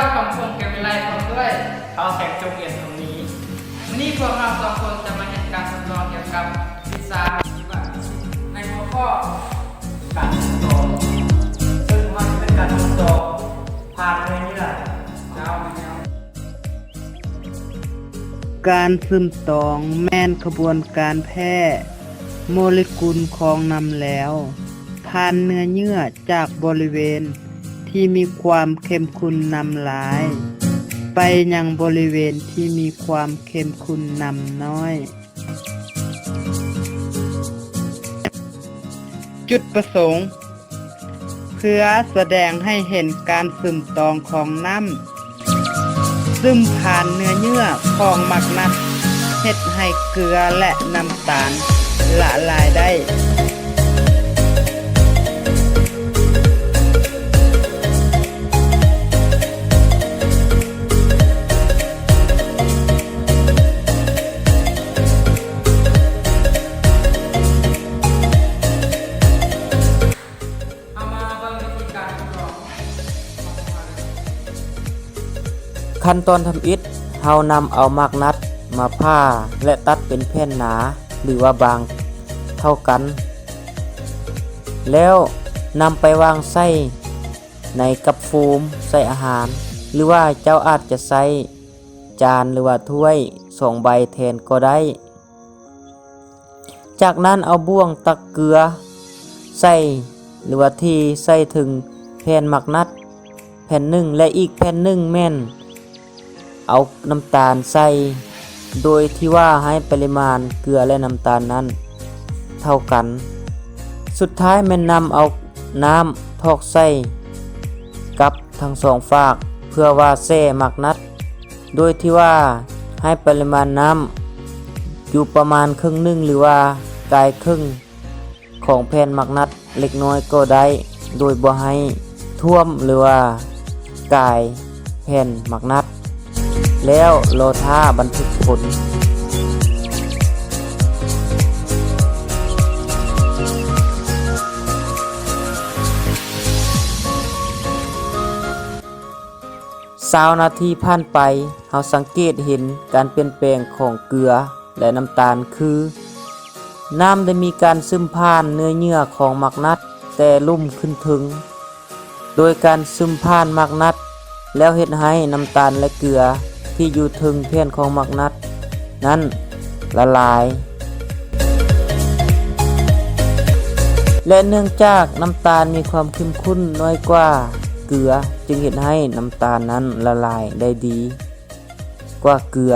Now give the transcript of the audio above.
ເຈົ້າຄຳພົງ ແກ້ວວິໄລ ພ້ອມດ້ວຍ ເຂົາແສງຈົງ ອຽນທອງມີ. ມື້ນີ້ພວກເຮົາສອງຄົນຈະມາເຮັດການທົດລອງກ່ຽວກັບວິຊາຊີວະຟີຊິກໃນຫົວຂໍ້ ການທົດລອງ ເຊິ່ງມັນເປັນການທົດລອງຜ່ານເນື້ອເຍື່ອ. ເຈົ້າແມ່ນແລ້ວ. ການຊຶມຕອງແມ່ນຂະບວນການແຜ່ໂມເລກຸນຂອງນ້ຳແລ້ວ ຜ່ານເນື້ອເຍື່ອຈາກບໍລິເວນທີ່ມີຄວາມເຂັ້ມຂຸ້ນນ້ຳຫຼາຍ ໄປຍັງບໍລິເວນທີ່ມີຄວາມເຂັ້ມຂຸ້ນນ້ຳນ້ອຍ. ຈຸດປະສົງ ເພື່ອສະແດງໃຫ້ເຫັນການຊຶມຕອງຂອງນ້ຳ ຊຶມຜ່ານເນື້ອເຍື່ອຂອງໝາກນັດ ເຮັດໃຫ້ເກືອ ແລະ ນ້ຳຕານລະລາຍໄດ້. ເຮົາມາເບິ່ງວິທີການທົດລອງ. ຂັ້ນຕອນທຳອິດ, ເຮົານຳເອົາໝາກນັດມາຜ່າ ແລະ ຕັດເປັນແຜ່ນໜາ ຫຼືວ່າບາງເທົ່າກັນ, ແລ້ວນຳໄປວາງໃສ່ໃນກັບໂຟມໃສ່ອາຫານ ຫຼືວ່າເຈົ້າອາດຈະໃຊ້ຈານ ຫຼືວ່າຖ້ວຍສອງໃບແທນກໍໄດ້. ຈາກນັ້ນເອົາບ່ວງຕັກເກືອໃສ່ ຫຼືວ່າເທໃສ່ເທິງແຜ່ນໝາກນັດແຜ່ນໜຶ່ງ ແລະ ອີກແຜ່ນໜຶ່ງແມ່ນເອົານ້ຳຕານໃສ່ ໂດຍທີ່ວ່າໃຫ້ປະລິມານເກືອ ແລະ ນ້ຳຕານນັ້ນເທົ່າກັນ. ສຸດທ້າຍແມ່ນນຳເອົານ້ຳຖອກໃສ່ກັບທັງສອງຟາກ ເພື່ອວ່າແຊ່ໝາກນັດ ໂດຍທີ່ວ່າໃຫ້ປະລິມານນ້ຳຢູ່ປະມານເຄິ່ງໜຶ່ງ ຫຼືວ່າກາຍເຄິ່ງຂອງແຜ່ນໝາກນັດເລັກນ້ອຍກໍໄດ້ ໂດຍບໍ່ໃຫ້ຖ້ວມ ຫຼືວ່າກາຍແຜ່ນໝາກນັດ ແລ້ວລໍຖ້າບັນທຶກຜົນ. ຊາວນາທີຜ່ານໄປ, ເຮົາສັງເກດເຫັນການປ່ຽນແປງຂອງເກືອ ແລະ ນ້ຳຕານ ຄື ນ້ຳໄດ້ມີການຊຶມຜ່ານເນື້ອເຍື່ອຂອງໝາກນັດແຕ່ລຸ່ມຂຶ້ນເທິງ, ໂດຍການຊຶມຜ່ານໝາກນັດ ແລ້ວເຮັດໃຫ້ນ້ຳຕານ ແລະ ເກືອທີ່ຢູ່ເທິງແຜ່ນຂອງໝາກນັດນັ້ນລະລາຍ. ແລະ ເນື່ອງຈາກນ້ຳຕານມີຄວາມເຂັ້ມຂຸ້ນນ້ອຍກວ່າເກືອ, ຈຶ່ງເຮັດໃຫ້ນ້ຳຕານນັ້ນລະລາຍໄດ້ດີກວ່າເກືອ.